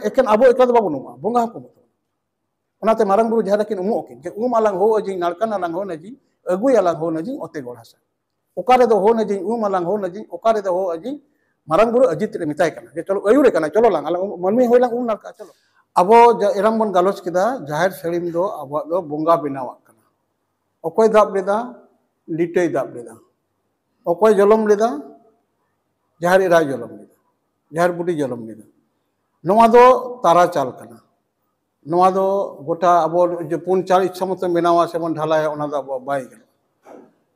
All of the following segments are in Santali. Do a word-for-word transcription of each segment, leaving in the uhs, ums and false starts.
ᱮᱠᱮᱱ ᱟᱵᱚ ᱮᱠᱞᱟ ᱫᱚ ᱵᱟᱵᱚᱱ ᱩᱢᱩᱜᱼᱟ, ᱵᱚᱸᱜᱟ ᱦᱚᱸᱠᱚ ᱩᱢᱩᱜ ᱛᱟᱵᱚᱱᱟ᱾ ᱚᱱᱟᱛᱮ ᱢᱟᱨᱟᱝ ᱵᱩᱨᱩ ᱡᱟᱦᱮᱨ ᱨᱮᱠᱤᱱ ᱩᱢᱩᱜ ᱟᱹᱠᱤᱱ, ᱡᱮ ᱩᱢ ᱟᱞᱟᱝ ᱦᱳ ᱟᱹᱡᱤᱧ, ᱱᱟᱲᱠᱟᱱ ᱟᱞᱟᱝ ᱦᱳ ᱱᱟᱹᱡᱤᱧ, ᱟᱹᱜᱩᱭ ᱟᱞᱟᱝ ᱦᱳ ᱱᱟᱹᱡᱤᱧ ᱚᱛᱮ ᱜᱚᱲ ᱦᱟᱥᱟ᱾ ᱚᱠᱟ ᱨᱮᱫᱚ ᱦᱳ ᱱᱟᱹᱡᱤᱧ, ᱩᱢ ᱟᱞᱟᱝ ᱦᱳ ᱱᱟᱹᱡᱤᱧ, ᱚᱠᱟ ᱨᱮᱫᱚ ᱦᱳ ᱟᱹᱡᱤᱧ, ᱢᱟᱨᱟᱝ ᱵᱩᱨᱩ ᱟᱹᱡᱤᱛ ᱨᱮ ᱢᱮᱛᱟᱭ ᱠᱟᱱᱟ, ᱡᱮ ᱪᱚᱞᱚ ᱟᱹᱭᱩᱨᱮ ᱠᱟᱱᱟ, ᱪᱚᱞᱚ ᱞᱟᱝ, ᱟᱞᱟᱝ ᱢᱟᱹᱱᱢᱤ ᱦᱳᱭ ᱞᱟᱝ ᱩᱢ ᱱᱟᱲᱠᱟᱜᱼᱟ, ᱪᱚᱞᱚ᱾ ᱟᱵᱚ ᱡᱟ-, ᱮᱨᱟᱝ ᱵᱚᱱ ᱜᱟᱞᱚᱪ ᱠᱮᱫᱟ, ᱡᱟᱦᱮᱨ ᱥᱟᱹᱲᱤᱢ ᱫᱚ ᱟᱵᱚᱣᱟᱜ ᱫᱚ ᱵᱚᱸᱜᱟ ᱵᱮᱱᱟᱣᱟᱜ ᱠᱟᱱᱟ᱾ ᱚᱠᱚᱭ ᱫᱟᱵ ᱞᱮᱫᱟ? ᱞᱤᱴᱟᱹᱭ ᱫᱟᱵ ᱞᱮᱫᱟ᱾ ᱚᱠᱚᱭ ᱡᱚᱞᱚᱢ ᱞᱮᱫᱟ? ᱡᱟᱦᱮᱨ ᱮᱨᱟᱭ ᱡᱚᱞᱚᱢ ᱞᱮᱫᱟ, ᱡᱟᱦᱮᱨ ᱵᱩᱰᱷᱤ ᱡᱚᱞᱚᱢ ᱞᱮᱫᱟ᱾ ᱱᱚᱣᱟ ᱫᱚ ᱛᱟᱨᱟ ᱪᱟᱞ ᱠᱟᱱᱟ᱾ ᱱᱚᱣᱟ ᱫᱚ ᱜᱚᱴᱟ ᱟᱵᱚ ᱡᱮ ᱯᱩᱱ ᱪᱟᱞ ᱤᱪᱪᱷᱟ ᱢᱚᱛᱚ ᱵᱮᱱᱟᱣᱟ ᱥᱮᱵᱚᱱ ᱰᱷᱟᱞᱟᱭᱟ, ᱚᱱᱟ ᱫᱚ ᱟᱵᱚᱣᱟᱜ ᱵᱟᱭ ᱜᱟᱱᱚᱜᱼᱟ᱾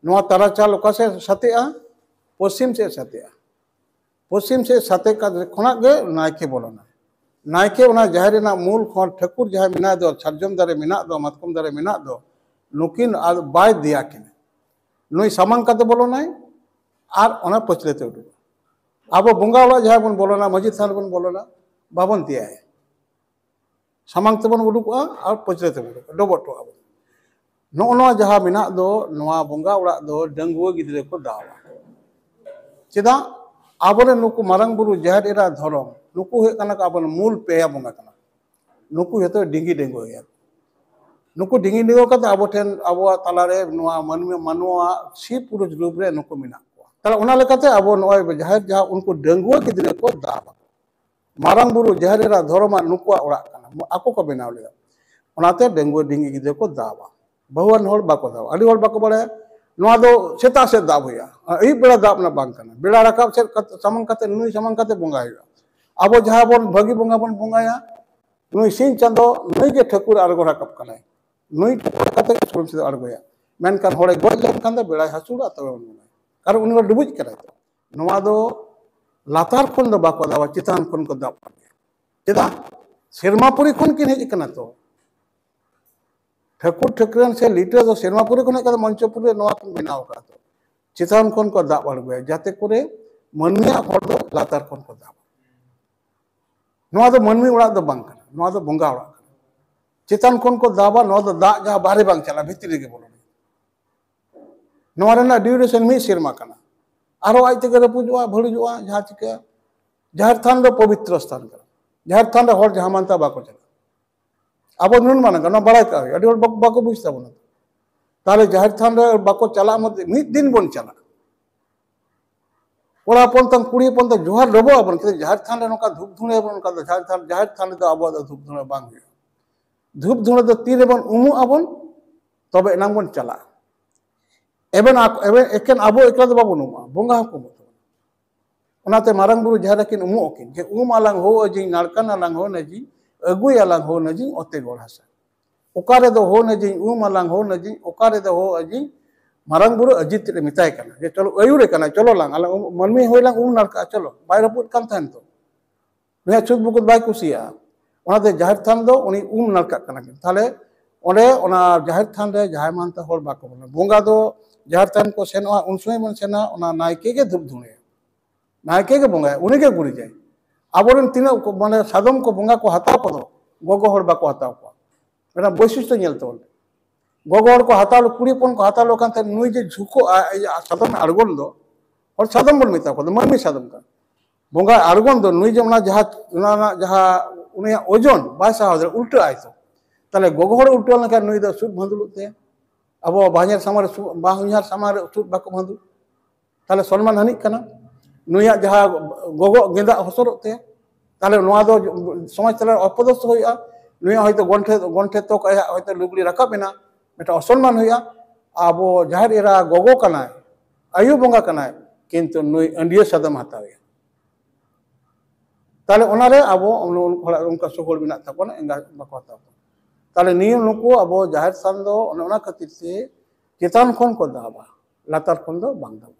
ᱱᱚᱣᱟ ᱛᱟᱨᱟ ᱪᱟᱞ ᱚᱠᱟ ᱥᱮᱫ ᱥᱟᱛᱮᱜᱼᱟ? ᱯᱚᱥᱪᱤᱢ ᱥᱮᱫ ᱥᱟᱛᱮᱜᱼᱟ᱾ ᱯᱚᱥᱪᱤᱢ ᱥᱮᱫ ᱥᱟᱛᱮ ᱠᱟᱛᱮ ᱠᱷᱚᱱᱟᱜ ᱜᱮ ᱱᱟᱭᱠᱮ ᱵᱚᱞᱚᱱᱟ᱾ ᱱᱟᱭᱠᱮ ᱚᱱᱟ ᱡᱟᱦᱮᱨ ᱨᱮᱱᱟᱜ ᱢᱩᱞ ᱠᱷᱚᱱ ᱴᱷᱟᱹᱠᱩᱨ ᱡᱟᱦᱟᱸ ᱢᱮᱱᱟᱜ ᱫᱚ, ᱥᱟᱨᱡᱚᱢ ᱫᱟᱨᱮ ᱢᱮᱱᱟᱜ ᱫᱚ, ᱢᱟᱛᱠᱚᱢ ᱫᱟᱨᱮ ᱢᱮᱱᱟᱜ ᱫᱚ, ᱱᱩᱠᱤᱱ ᱟᱨ ᱵᱟᱭ ᱫᱮᱭᱟ ᱠᱤᱱᱟ᱾ ᱱᱩᱭ ᱥᱟᱢᱟᱝ ᱠᱟᱛᱮ ᱵᱚᱞᱚᱱᱟᱭ ᱟᱨ ᱚᱱᱟ ᱯᱟᱹᱪᱷᱞᱟᱹ ᱛᱮ ᱩᱰᱩᱠᱚᱜᱼᱟ᱾ ᱟᱵᱚ ᱵᱚᱸᱜᱟ ᱚᱲᱟᱜ ᱡᱟᱦᱟᱸ ᱵᱚᱱ ᱵᱚᱞᱚᱱᱟ, ᱢᱟᱹᱡᱷᱤ ᱛᱷᱟᱱ ᱨᱮᱵᱚᱱ ᱵᱚᱞᱚᱱᱟ, ᱵᱟᱵᱚᱱ ᱫᱮᱭᱟᱭᱟ᱾ ᱥᱟᱢᱟᱝ ᱛᱮᱵᱚᱱ ᱩᱰᱩᱠᱚᱜᱼᱟ ᱟᱨ ᱯᱟᱹᱪᱷᱞᱟᱹ ᱛᱮᱵᱚᱱ ᱩᱰᱩᱠᱚᱜᱼᱟ, ᱰᱚᱵᱚᱜ ᱦᱚᱴᱚ ᱠᱟᱜᱼᱟ ᱵᱚᱱ᱾ ᱱᱚᱜᱼᱚ ᱱᱚᱣᱟ ᱡᱟᱦᱟᱸ ᱢᱮᱱᱟᱜ ᱫᱚ, ᱱᱚᱣᱟ ᱵᱚᱸᱜᱟ ᱚᱲᱟᱜ ᱫᱚ ᱰᱟᱺᱜᱩᱣᱟᱹ ᱜᱤᱫᱽᱨᱟᱹ ᱠᱚ ᱫᱟᱵᱟ᱾ ᱪᱮᱫᱟᱜ? ᱟᱵᱚᱨᱮᱱ ᱱᱩᱠᱩ ᱢᱟᱨᱟᱝ ᱵᱩᱨᱩ, ᱡᱟᱦᱮᱨ ᱮᱨᱟ, ᱫᱷᱚᱨᱚᱢ, ᱱᱩᱠᱩ ᱦᱩᱭᱩᱜ ᱠᱟᱱᱟ ᱠᱚ ᱟᱵᱚᱨᱮᱱ ᱢᱩᱞ ᱯᱮᱭᱟ ᱵᱚᱸᱜᱟ ᱠᱟᱱᱟ᱾ ᱱᱩᱠᱩ ᱡᱚᱛᱚ ᱰᱤᱝᱜᱤ ᱰᱟᱺᱜᱩᱣᱟᱹ ᱜᱮᱭᱟ᱾ ᱱᱩᱠᱩ ᱰᱤᱝᱜᱤ ᱰᱟᱺᱜᱩᱣᱟᱹ ᱠᱟᱛᱮ ᱟᱵᱚ ᱴᱷᱮᱱ, ᱟᱵᱚᱣᱟᱜ ᱛᱟᱞᱟᱨᱮ ᱱᱚᱣᱟ ᱢᱟᱹᱱᱢᱤ, ᱢᱟᱱᱣᱟ ᱥᱤ ᱯᱩᱨᱩᱥ ᱨᱩᱯ ᱨᱮ ᱱᱩᱠᱩ ᱢᱮᱱᱟᱜ ᱠᱚᱣᱟ᱾ ᱛᱟᱦᱞᱮ ᱚᱱᱟ ᱞᱮᱠᱟᱛᱮ ᱟᱵᱚ ᱱᱚᱜᱼᱚᱭ ᱡᱟᱦᱮᱨ ᱡᱟᱦᱟᱸ ᱩᱱᱠᱩ ᱰᱟᱺᱜᱩᱣᱟᱹ ᱜᱤᱫᱽᱨᱟᱹ ᱠᱚ ᱫᱟᱵᱟ᱾ ᱢᱟᱨᱟᱝ ᱵᱩᱨᱩ, ᱡᱟᱦᱮᱨ ᱮᱨᱟ, ᱫᱷᱚᱨᱚᱢᱟᱜ ᱱᱩᱠᱩᱣᱟᱜ ᱚᱲᱟᱜ ᱠᱟᱱᱟ, ᱟᱠᱚ ᱠᱚ ᱵᱮᱱᱟᱣ ᱞᱮᱫᱟ᱾ ᱚᱱᱟᱛᱮ ᱰᱟᱺᱜᱩᱣᱟᱹ ᱰᱤᱝᱜᱤ ᱜᱤᱫᱽᱨᱟᱹ ᱠᱚ ᱫᱟᱵᱟ᱾ ᱵᱟᱹᱦᱩᱣᱟᱱ ᱦᱚᱲ ᱵᱟᱠᱚ ᱫᱟᱵᱟ᱾ ᱟᱹᱰᱤ ᱦᱚᱲ ᱵᱟᱠᱚ ᱵᱟᱲᱟᱭᱟ ᱱᱚᱣᱟ ᱫᱚ ᱥᱮᱛᱟᱜ ᱥᱮᱫ ᱫᱟᱵ ᱦᱩᱭᱩᱜᱼᱟ, ᱟᱹᱭᱩᱵ ᱵᱮᱲᱟ ᱫᱟᱵ ᱨᱮᱱᱟᱜ ᱵᱟᱝ ᱠᱟᱱᱟ᱾ ᱵᱮᱲᱟ ᱨᱟᱠᱟᱵ ᱥᱮᱫ ᱠᱟᱛᱮ, ᱥᱟᱢᱟᱝ ᱠᱟᱛᱮ, ᱱᱩᱭ ᱥᱟᱢᱟᱝ ᱠᱟᱛᱮ ᱵᱚᱸᱜᱟ ᱦᱩᱭᱩᱜᱼᱟ᱾ ᱟᱵᱚ ᱡᱟᱦᱟᱸ ᱵᱚᱱ ᱵᱷᱟᱹᱜᱤ ᱵᱚᱸᱜᱟ ᱵᱚᱱ ᱵᱚᱸᱜᱟᱭᱟ, ᱱᱩᱭ ᱥᱤᱧ ᱪᱟᱸᱫᱚ ᱱᱩᱭ ᱜᱮ ᱴᱷᱟᱹᱠᱩᱨ ᱟᱬᱜᱚ ᱨᱟᱠᱟᱵ ᱠᱟᱱᱟᱭ, ᱱᱩᱭ ᱴᱷᱟᱹᱠᱩᱨ ᱠᱟᱛᱮ ᱜᱮ ᱥᱩᱨᱩᱢ ᱥᱮᱫ ᱟᱬᱜᱚᱭᱟ᱾ ᱢᱮᱱᱠᱷᱟᱱ ᱦᱚᱲᱮ ᱜᱚᱡ ᱞᱮᱱᱠᱷᱟᱱ ᱫᱚ ᱵᱮᱲᱟᱭ ᱦᱟᱹᱥᱩᱨᱚᱜᱼᱟ, ᱛᱚᱵᱮ ᱵᱚᱱ ᱵᱚᱸᱜᱟᱭᱟ, ᱠᱟᱨᱚᱱ ᱩᱱᱤ ᱢᱟ ᱰᱩᱵᱩᱡ ᱠᱟᱱᱟᱭ᱾ ᱛᱚ ᱱᱚᱣᱟ ᱫᱚ ᱞᱟᱛᱟᱨ ᱠᱷᱚᱱ ᱫᱚ ᱵᱟᱠᱚ ᱫᱟᱵᱟ, ᱪᱮᱛᱟᱱ ᱠᱷᱚᱱ ᱠᱚ ᱫᱟᱵ ᱟᱬᱜᱚᱭᱟ᱾ ᱪᱮᱫᱟᱜ? ᱥᱮᱨᱢᱟ ᱯᱩᱨᱤ ᱠᱷᱚᱱ ᱠᱤᱱ ᱦᱮᱡ ᱟᱠᱟᱱᱟ᱾ ᱛᱚ ᱴᱷᱟᱹᱠᱩᱨ ᱴᱷᱟᱹᱠᱨᱟᱹᱱ ᱥᱮ ᱞᱤᱴᱟᱹ ᱫᱚ ᱥᱮᱨᱢᱟ ᱯᱩᱨᱤ ᱠᱷᱚᱱ ᱦᱮᱡ ᱠᱟᱛᱮ ᱢᱚᱧᱪᱚᱯᱩᱨᱤ ᱨᱮ ᱱᱚᱣᱟ ᱠᱤᱱ ᱵᱮᱱᱟᱣ ᱟᱠᱟᱫᱼᱟ᱾ ᱛᱚ ᱪᱮᱛᱟᱱ ᱠᱷᱚᱱ ᱠᱚ ᱫᱟᱵ ᱟᱬᱜᱚᱭᱟ, ᱡᱟᱛᱮ ᱠᱚᱨᱮ ᱢᱟᱹᱱᱢᱤᱭᱟᱜ ᱦᱚᱲ ᱫᱚ ᱞᱟᱛᱟᱨ ᱠᱷᱚᱱ ᱠᱚ ᱫᱟᱵᱟ᱾ ᱱᱚᱣᱟ ᱫᱚ ᱢᱟᱹᱱᱢᱤ ᱚᱲᱟᱜ ᱫᱚ ᱵᱟᱝ ᱠᱟᱱᱟ, ᱱᱚᱣᱟ ᱫᱚ ᱵᱚᱸᱜᱟ ᱚᱲᱟᱜ ᱠᱟᱱᱟ᱾ ᱪᱮᱛᱟᱱ ᱠᱷᱚᱱ ᱠᱚ ᱫᱟᱵᱟ, ᱱᱚᱣᱟ ᱫᱚ ᱫᱟᱜ ᱡᱟᱦᱟᱸ ᱵᱟᱦᱨᱮ ᱵᱟᱝ ᱪᱟᱞᱟᱜᱼᱟ, ᱵᱷᱤᱛᱨᱤ ᱨᱮᱜᱮ ᱵᱚᱞᱚᱱᱟ᱾ ᱱᱚᱣᱟ ᱨᱮᱱᱟᱜ ᱰᱤᱭᱩᱨᱮᱥᱚᱱ ᱢᱤᱫ ᱥᱮᱨᱢᱟ ᱠᱟᱱᱟ, ᱟᱨᱦᱚᱸ ᱟᱡ ᱛᱮᱜᱮ ᱨᱟᱹᱯᱩᱫᱚᱜᱼᱟ, ᱵᱷᱟᱹᱲᱩᱡᱚᱜᱼᱟ, ᱡᱟᱦᱟᱸ ᱪᱤᱠᱟᱹᱜᱼᱟ᱾ ᱡᱟᱦᱮᱨ ᱛᱷᱟᱱ ᱫᱚ ᱯᱚᱵᱤᱛᱨᱚ ᱥᱛᱷᱟᱱ ᱠᱟᱱᱟ᱾ ᱡᱟᱦᱮᱨ ᱛᱷᱟᱱ ᱨᱮ ᱦᱚᱲ ᱡᱟᱦᱟᱸ ᱢᱟᱱᱛᱟ ᱵᱟᱠᱚ ᱪᱟᱞᱟᱜᱼᱟ᱾ ᱟᱵᱚ ᱱᱩᱱ ᱢᱟᱱᱟ ᱠᱟᱱᱟ, ᱵᱟᱲᱟᱭ ᱠᱟᱜ ᱦᱩᱭᱩᱜᱼᱟ, ᱟᱹᱰᱤ ᱦᱚᱲ ᱵᱟᱠᱚ ᱵᱟᱠᱚ ᱵᱩᱡᱽ ᱛᱟᱵᱚᱱᱟ᱾ ᱛᱟᱦᱚᱞᱮ ᱡᱟᱦᱮᱨ ᱛᱷᱟᱱ ᱨᱮ ᱵᱟᱠᱚ ᱪᱟᱞᱟᱜ ᱢᱚᱫᱽᱫᱷᱮ ᱢᱤᱫ ᱫᱤᱱ ᱵᱚᱱ ᱪᱟᱞᱟᱜᱼᱟ᱾ ᱠᱚᱲᱟ ᱦᱚᱯᱚᱱ ᱛᱟᱢ, ᱠᱩᱲᱤ ᱦᱚᱯᱚᱱ ᱛᱟᱢ, ᱡᱚᱦᱟᱨ ᱰᱚᱵᱚᱜ ᱟᱵᱚᱱ, ᱠᱤᱱᱛᱩ ᱡᱟᱦᱮᱨ ᱛᱷᱟᱱ ᱨᱮ ᱱᱚᱝᱠᱟ ᱫᱷᱩᱯ ᱫᱷᱩᱬᱟᱹ ᱟᱵᱚᱱ, ᱚᱱᱠᱟ ᱫᱚ ᱡᱟᱦᱮᱨ ᱛᱷᱟᱱ, ᱡᱟᱦᱮᱨ ᱛᱷᱟᱱ ᱨᱮᱫᱚ ᱟᱵᱚᱣᱟᱜ ᱫᱚ ᱫᱷᱩᱯ ᱫᱷᱩᱬᱟᱹ ᱵᱟᱝ ᱦᱩᱭᱩᱜᱼᱟ᱾ ᱫᱷᱩᱯ ᱫᱷᱩᱬᱟᱹ ᱫᱚ ᱛᱤ ᱨᱮᱵᱚᱱ ᱩᱢᱩᱜ ᱟᱵᱚᱱ, ᱛᱚᱵᱮ ᱮᱱᱟᱝ ᱵᱚᱱ ᱪᱟᱞᱟᱜᱼᱟ᱾ ᱮᱵᱮᱱ ᱟᱠ-, ᱮᱵᱮᱱ ᱮᱠᱮᱱ ᱟᱵᱚ ᱮᱠᱞᱟ ᱫᱚ ᱵᱟᱵᱚᱱ ᱩᱢᱩᱜᱼᱟ, ᱵᱚᱸᱜᱟ ᱦᱚᱸᱠᱚ ᱩᱢᱩᱜ ᱛᱟᱵᱚᱱᱟ᱾ ᱚᱱᱟᱛᱮ ᱢᱟᱨᱟᱝ ᱵᱩᱨᱩ ᱡᱟᱦᱮᱨ ᱨᱮᱠᱤᱱ ᱩᱢᱩᱜ ᱟᱹᱠᱤᱱ, ᱡᱮ, "ᱩᱢ ᱟᱞᱟᱝ ᱦᱳ ᱟᱹᱡᱤᱧ, ᱱᱟᱲᱠᱟᱱ ᱟᱞᱟᱝ ᱦᱳ ᱱᱟᱹᱡᱤᱧ, ᱟᱹᱜᱩᱭ ᱟᱞᱟᱝ ᱦᱳ ᱱᱟᱹᱡᱤᱧ ᱚᱛᱮ ᱜᱚᱲ ᱦᱟᱥᱟ᱾" ᱚᱠᱟ ᱨᱮᱫᱚ ᱦᱳ ᱱᱟᱹᱡᱤᱧ, ᱩᱢ ᱟᱞᱟᱝ ᱦᱳ ᱱᱟᱹᱡᱤᱧ, ᱚᱠᱟ ᱨᱮᱫᱚ ᱦᱳ ᱟᱹᱡᱤᱧ, ᱢᱟᱨᱟᱝ ᱵᱩᱨᱩ ᱟᱹᱡᱤᱛ ᱨᱮ ᱢᱮᱛᱟᱭ ᱠᱟᱱᱟ, ᱡᱮ, "ᱪᱚᱞᱚ, ᱟᱹᱭᱩᱨᱮ ᱠᱟᱱᱟ, ᱪᱚᱞᱚ ᱞᱟᱝ, ᱟᱞᱟᱝ ᱩᱢ, ᱢᱟᱹᱱᱢᱤ ᱦᱩᱭ ᱞᱟᱝ ᱩᱢ ᱱᱟᱲᱠᱟᱜᱼᱟ, ᱪᱚᱞᱚ, ᱵᱟᱭ ᱨᱟᱹᱯᱩᱫ ᱠᱟᱱ ᱛᱟᱦᱮᱱ ᱛᱚ᱾ ᱱᱩᱭᱟᱜ ᱪᱷᱩᱛ ᱵᱩᱠᱩᱛ ᱵᱟᱭ ᱠᱩᱥᱤᱭᱟᱜᱼᱟ᱾" ᱚᱱᱟᱛᱮ ᱡᱟᱦᱮᱨ ᱛᱷᱟᱱ ᱫᱚ ᱩᱱᱤ ᱩᱢ ᱱᱟᱲᱠᱟᱜ ᱠᱟᱱᱟ ᱠᱤᱱ᱾ ᱛᱟᱦᱞᱮ ᱚᱸᱰᱮ ᱚᱱᱟ ᱡᱟᱦᱮᱨ ᱛᱷᱟᱱ ᱨᱮ ᱡᱟᱦᱟᱸᱭ ᱢᱟᱱᱛᱮ ᱦᱚᱲ ᱵᱟᱠᱚ ᱵᱚᱞᱚᱱᱟ᱾ ᱵᱚᱸᱜᱟ ᱫᱚ ᱡᱟᱦᱮᱨ ᱛᱷᱟᱱ ᱠᱚ ᱥᱮᱱᱚᱜᱼᱟ, ᱩᱱ ᱥᱚᱢᱚᱭ ᱵᱚᱱ ᱥᱮᱱᱟ, ᱚᱱᱟ ᱱᱟᱭᱠᱮ ᱜᱮ ᱫᱷᱩᱯ ᱫᱷᱩᱬᱟᱹᱭᱟ, ᱱᱟᱭᱠᱮ ᱜᱮ ᱵᱚᱸᱜᱟᱭᱟ, ᱩᱱᱤ ᱜᱮ ᱜᱩᱨᱤᱡᱟᱭ᱾ ᱟᱵᱚᱨᱮᱱ ᱛᱤᱱᱟᱹᱜ ᱠᱚ, ᱢᱟᱱᱮ, ᱥᱟᱫᱚᱢ ᱠᱚ ᱵᱚᱸᱜᱟ ᱠᱚ ᱦᱟᱛᱟᱣ ᱠᱚᱫᱚ, ᱜᱚᱜᱚ ᱦᱚᱲ ᱵᱟᱠᱚ ᱦᱟᱛᱟᱣ ᱠᱚᱣᱟ᱾ ᱢᱤᱫᱴᱟᱝ ᱵᱳᱭᱥᱤᱥᱴᱚ ᱧᱮᱞ ᱛᱟᱵᱚᱱ ᱯᱮ᱾ ᱜᱚᱜᱚ ᱦᱚᱲ ᱠᱚ ᱦᱟᱛᱟᱣ ᱞᱮ, ᱠᱩᱲᱤ ᱦᱚᱯᱚᱱ ᱠᱚ ᱦᱟᱛᱟᱣ ᱞᱮᱠᱷᱟᱱ ᱛᱟᱦᱞᱮ ᱱᱩᱭ ᱡᱮ ᱡᱷᱩᱠᱚᱜᱼᱟ, ᱟᱭᱟᱜ ᱥᱟᱫᱚᱢ ᱟᱬᱜᱚᱱ ᱫᱚ, ᱦᱚᱲ ᱥᱟᱫᱚᱢ ᱵᱚᱱ ᱢᱮᱛᱟ ᱠᱚᱣᱟ, ᱢᱟᱹᱱᱢᱤ ᱥᱟᱫᱚᱢ ᱠᱟᱱᱟ᱾ ᱵᱚᱸᱜᱟ ᱟᱬᱜᱚᱱ ᱫᱚ ᱱᱩᱭ ᱡᱮ ᱚᱱᱟ ᱡᱟᱦᱟᱸ, ᱚᱱᱟ ᱨᱮᱱᱟᱜ ᱡᱟᱦᱟᱸ ᱩᱱᱤᱭᱟᱜ ᱳᱡᱚᱱ ᱵᱟᱭ ᱥᱟᱦᱟᱣ ᱫᱟᱲᱮᱭᱟᱜᱼᱟ, ᱩᱞᱴᱟᱹᱜ ᱟᱭ ᱛᱚ᱾ ᱛᱟᱦᱞᱮ ᱜᱚᱜᱚ ᱦᱚᱲ ᱩᱞᱴᱟᱹᱣ ᱞᱮᱱᱠᱷᱟᱱ ᱱᱩᱭ ᱫᱚ ᱥᱩᱫ ᱵᱷᱟᱸᱫᱩᱲᱚᱜ ᱛᱟᱭᱟ᱾ ᱟᱵᱚ ᱵᱟᱦᱧᱟᱨ ᱥᱟᱢᱟᱝ ᱨᱮ ᱥᱩ-, ᱵᱟᱦᱧᱟᱨ ᱥᱟᱢᱟᱝ ᱨᱮ ᱥᱩᱫ ᱵᱟᱠᱚ ᱵᱷᱟᱸᱫᱩᱲ᱾ ᱛᱟᱦᱞᱮ ᱥᱚᱱᱢᱟᱱ ᱦᱟᱹᱱᱤᱜ ᱠᱟᱱᱟ᱾ ᱱᱩᱭᱟᱜ ᱡᱟᱦᱟᱸ ᱜᱚᱜᱚ ᱜᱮᱸᱫᱟᱜ ᱦᱚᱥᱚᱨᱚᱜ ᱛᱟᱭᱟ, ᱛᱟᱦᱞᱮ ᱱᱚᱣᱟ ᱫᱚ ᱥᱚᱢᱟᱡᱽ ᱛᱟᱞᱟᱨᱮ ᱚᱯᱚᱫᱚᱥᱛᱚ ᱦᱩᱭᱩᱜᱼᱟ᱾ ᱱᱩᱭᱟᱜ ᱦᱚᱭᱛᱳ ᱜᱚᱱᱴᱷᱮ, ᱜᱚᱱᱴᱷᱮ ᱛᱚᱠ ᱟᱭᱟᱜ ᱦᱚᱭᱛᱳ ᱞᱩᱜᱽᱲᱤ ᱨᱟᱠᱟᱵ ᱮᱱᱟ, ᱢᱤᱫᱴᱟᱝ ᱚᱥᱚᱱᱢᱟᱱ ᱦᱩᱭᱩᱜᱼᱟ᱾ ᱟᱵᱚ ᱡᱟᱦᱮᱨ ᱮᱨᱟ ᱜᱚᱜᱚ ᱠᱟᱱᱟᱭ, ᱟᱭᱳ ᱵᱚᱸᱜᱟ ᱠᱟᱱᱟᱭ, ᱠᱤᱱᱛᱩ ᱱᱩᱭ ᱟᱹᱰᱭᱟᱹ ᱥᱟᱫᱚᱢ ᱦᱟᱛᱟᱣᱮᱭᱟ᱾ ᱛᱟᱦᱞᱮ ᱚᱱᱟᱨᱮ ᱟᱵᱚ ᱩᱱ-, ᱩᱱᱠᱩ ᱦᱚᱲᱟᱜ ᱚᱱᱠᱟ ᱥᱚᱜᱚᱲ ᱢᱮᱱᱟᱜ ᱛᱟᱵᱚᱱᱟ, ᱮᱸᱜᱟ ᱵᱟᱠᱚ ᱦᱟᱛᱟᱣ ᱠᱚᱣᱟ᱾ ᱛᱟᱦᱞᱮ ᱱᱤᱭᱟᱹ ᱱᱩᱠᱩ ᱟᱵᱚ ᱡᱟᱦᱮᱨ ᱛᱷᱟᱱ ᱫᱚ ᱚᱱᱮ ᱚᱱᱟ ᱠᱷᱟᱹᱛᱤᱨ ᱛᱮ ᱪᱮᱛᱟᱱ ᱠᱷᱚᱱ ᱠᱚ ᱫᱟᱵᱟ, ᱞᱟᱛᱟᱨ ᱠᱷᱚᱱ ᱫᱚ ᱵᱟᱝ ᱫᱟᱵᱟ᱾